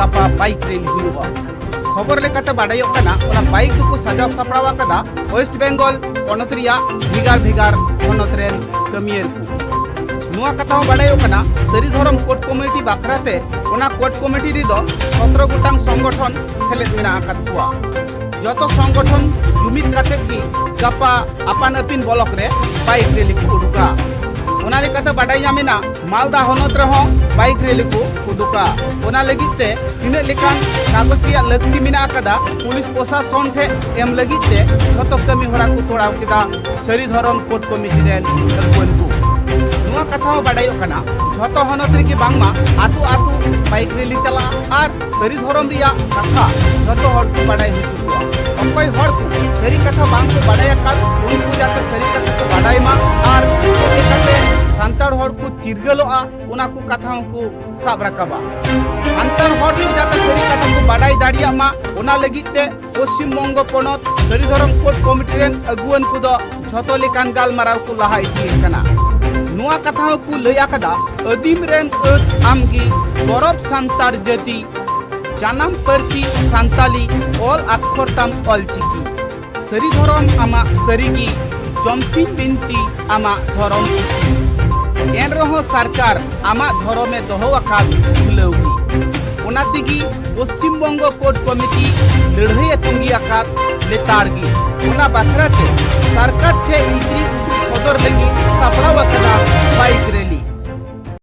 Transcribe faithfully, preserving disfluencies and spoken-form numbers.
ᱜᱟᱯᱟ ᱵᱟᱭᱤᱠ ᱨᱮᱞᱤ ᱦᱩᱭᱩᱜᱼᱟ᱾ ᱠᱷᱚᱵᱚᱨ ᱞᱮᱠᱟᱛᱮ ᱵᱟᱰᱟᱭᱚᱜ ᱠᱟᱱᱟ, ᱚᱱᱟ ᱵᱟᱭᱤᱠ ᱫᱚᱠᱚ ᱥᱟᱡᱟᱣ ᱥᱟᱯᱲᱟᱣ ᱟᱠᱟᱫᱟ ᱳᱭᱮᱥᱴ ᱵᱮᱝᱜᱚᱞ ᱯᱚᱱᱚᱛ ᱨᱮᱭᱟᱜ ᱵᱷᱮᱜᱟᱨ ᱵᱷᱮᱜᱟᱨ ᱦᱚᱱᱚᱛ ᱨᱮᱱ ᱠᱟᱹᱢᱤᱭᱟᱹ ᱠᱚ᱾ ᱱᱚᱣᱟ ᱠᱟᱛᱷᱟ ᱦᱚᱸ ᱵᱟᱰᱟᱭᱚᱜ ᱠᱟᱱᱟ, ᱥᱟᱹᱨᱤ ᱫᱷᱚᱨᱚᱢ ᱠᱳᱰ ᱠᱚᱢᱤᱴᱤ ᱵᱟᱠᱷᱨᱟ ᱛᱮ ᱚᱱᱟ ᱠᱳᱰ ᱠᱚᱢᱤᱴᱤ ᱨᱮᱫᱚ ᱥᱚᱛᱨᱚ ᱜᱚᱴᱟᱝ ᱥᱚᱝᱜᱚᱴᱷᱚᱱ ᱥᱮᱞᱮᱫ ᱢᱮᱱᱟᱜ ᱟᱠᱟᱫ ᱠᱚᱣᱟ᱾ ᱡᱚᱛᱚ ᱥᱚᱝᱜᱚᱴᱷᱚᱱ ᱡᱩᱢᱤᱫ ᱠᱟᱛᱮ ᱜᱮ ᱜᱟᱯᱟ ᱟᱯᱟᱱ ᱟᱹᱯᱤᱱ ᱵᱞᱚᱠ ᱨᱮ ᱵᱟᱭᱤᱠ ᱨᱮᱞᱤ ᱠᱚ ᱩᱰᱩᱠᱟ᱾ ᱚᱱᱟ ᱞᱮᱠᱟᱛᱮ ᱵᱟᱰᱟᱭ ᱧᱟᱢ ᱮᱱᱟ, ᱢᱟᱞᱫᱟ ᱦᱚᱱᱚᱛ ᱨᱮᱦᱚᱸ ᱵᱟᱭᱤᱠ ᱨᱮᱞᱤ ᱠᱚ ᱩᱰᱩᱠᱟ᱾ ᱚᱱᱟ ᱞᱟᱹᱜᱤᱫ ᱛᱮ ᱛᱤᱱᱟᱹᱜ ᱞᱮᱠᱟᱱ ᱠᱟᱜᱚᱡᱽ ᱨᱮᱭᱟᱜ ᱞᱟᱹᱠᱛᱤ ᱢᱮᱱᱟᱜ ᱟᱠᱟᱫᱟ, ᱯᱩᱞᱤᱥ ᱯᱨᱚᱥᱟᱥᱚᱱ ᱴᱷᱮᱱ ᱮᱢ ᱞᱟᱹᱜᱤᱫ ᱛᱮ ᱡᱷᱚᱛᱚ ᱠᱟᱹᱢᱤ ᱦᱚᱨᱟ ᱠᱚ ᱛᱚᱲᱟᱣ ᱠᱮᱫᱟ ᱥᱟᱹᱨᱤ ᱫᱷᱚᱨᱚᱢ ᱠᱳᱰ ᱠᱚᱢᱤᱴᱤ ᱨᱮᱱ ᱟᱹᱜᱩᱣᱟᱹᱱ ᱠᱚ᱾ ᱱᱚᱣᱟ ᱠᱟᱛᱷᱟ ᱦᱚᱸ ᱵᱟᱰᱟᱭᱚᱜ ᱠᱟᱱᱟ, ᱡᱷᱚᱛᱚ ᱦᱚᱱᱚᱛ ᱨᱮᱜᱮ ᱵᱟᱝᱢᱟ ᱟᱹᱛᱩ ᱟᱹᱛᱩ ᱵᱟᱭᱤᱠ ᱨᱮᱞᱤ ᱪᱟᱞᱟᱜᱼᱟ ᱟᱨ ᱥᱟᱹᱨᱤ ᱫᱷᱚᱨᱚᱢ ᱨᱮᱭᱟᱜ ᱠᱟᱛᱷᱟ ᱡᱷᱚᱛᱚ ᱦᱚᱲ ᱠᱚ ᱵᱟᱰᱟᱭ ᱦᱚᱪᱚ ᱠᱚᱣᱟ᱾ ᱚᱠᱚᱭ ᱦᱚᱲ ᱠᱚ ᱥᱟᱹᱨᱤ ᱠᱟᱛᱷᱟ ᱵᱟᱝ ᱠᱚ ᱵᱟᱰᱟᱭ ᱟᱠᱟᱫ, ᱩᱱᱠᱩ ᱡᱟᱛᱮ ᱥᱟᱹᱨᱤ ᱠᱟᱛᱷᱟ ᱠᱚ ᱵᱟᱰᱟᱭ ᱢᱟ ᱟᱨ ᱪᱤᱠᱟᱹᱛᱮ ᱥᱟᱱᱛᱟᱲ ᱦᱚᱲ ᱠᱚ ᱪᱤᱨᱜᱟᱹᱞᱚᱜᱼᱟ, ᱚᱱᱟ ᱠᱚ ᱠᱟᱛᱷᱟ ᱦᱚᱸᱠᱚ ᱥᱟᱵ ᱨᱟᱠᱟᱵᱟ᱾ ᱥᱟᱱᱛᱟᱲ ᱦᱚᱲ ᱠᱚ ᱡᱟᱛᱮ ᱥᱟᱹᱨᱤ ᱠᱟᱛᱷᱟ ᱠᱚ ᱵᱟᱰᱟᱭ ᱫᱟᱲᱮᱭᱟᱜ ᱢᱟ, ᱚᱱᱟ ᱞᱟᱹᱜᱤᱫ ᱛᱮ ᱯᱚᱥᱪᱤᱢ ᱵᱚᱝᱜᱚ ᱯᱚᱱᱚᱛ ᱥᱟᱹᱨᱤ ᱫᱷᱚᱨᱚᱢ ᱠᱳᱰ ᱠᱚᱢᱤᱴᱤ ᱨᱮᱱ ᱟᱹᱜᱩᱣᱟᱹᱱ ᱠᱚᱫᱚ ᱡᱷᱚᱛᱚ ᱞᱮᱠᱟᱱ ᱜᱟᱞᱢᱟᱨᱟᱣ ᱠᱚ ᱞᱟᱦᱟ ᱤᱫᱤᱭᱮᱫ ᱠᱟᱱᱟ᱾ ᱱᱚᱣᱟ ᱠᱟᱛᱷᱟ ᱦᱚᱸᱠᱚ ᱞᱟᱹᱭ ᱟᱠᱟᱫᱟ, ᱟᱹᱫᱤᱢ ᱨᱮᱱ ᱟᱹᱫ ᱟᱢᱜᱮ, ᱜᱚᱨᱚᱵ ᱥᱟᱱᱛᱟᱲ ᱡᱟᱹᱛᱤ, ᱡᱟᱱᱟᱢ ᱯᱟᱹᱨᱥᱤ ᱥᱟᱱᱛᱟᱞᱤ, ᱚᱞ ᱟᱠᱷᱚᱨ ᱛᱟᱢ ᱚᱞ ᱪᱤᱠᱤ᱾ ᱥᱟᱹᱨᱤ ᱫᱷᱚᱨᱚᱢ ᱟᱢᱟᱜ ᱥᱟᱹᱨᱤᱜᱮ, ᱡᱚᱢᱥᱤᱢ ᱵᱤᱱᱛᱤ ᱟᱢᱟᱜ ᱫᱷᱚᱨᱚᱢ ᱪᱤᱠᱤ᱾ ᱮᱱ ᱨᱮᱦᱚᱸ ᱥᱚᱨᱠᱟᱨ ᱟᱢᱟᱜ ᱫᱷᱚᱨᱚᱢᱮ ᱫᱚᱦᱚ ᱟᱠᱟᱫ ᱠᱷᱩᱞᱟᱹᱣ ᱜᱮ᱾ ᱚᱱᱟ ᱛᱮᱜᱮ ᱯᱚᱥᱪᱤᱢ ᱵᱚᱝᱜᱚ ᱠᱳᱰ ᱠᱚᱢᱤᱴᱤ ᱞᱟᱹᱲᱦᱟᱹᱭ ᱮ ᱛᱩᱸᱜᱤ ᱟᱠᱟᱫ ᱞᱮᱛᱟᱲ ᱜᱮ᱾ ᱚᱱᱟ ᱵᱟᱠᱷᱨᱟ ᱛᱮ ᱥᱚᱨᱠᱟᱨ ᱴᱷᱮᱱ ᱤᱫᱨᱤ ᱥᱚᱫᱚᱨ ᱞᱟᱹᱜᱤᱫ ᱥᱟᱯᱲᱟᱣ ᱟᱠᱟᱱᱟ ᱵᱟᱭᱤᱠ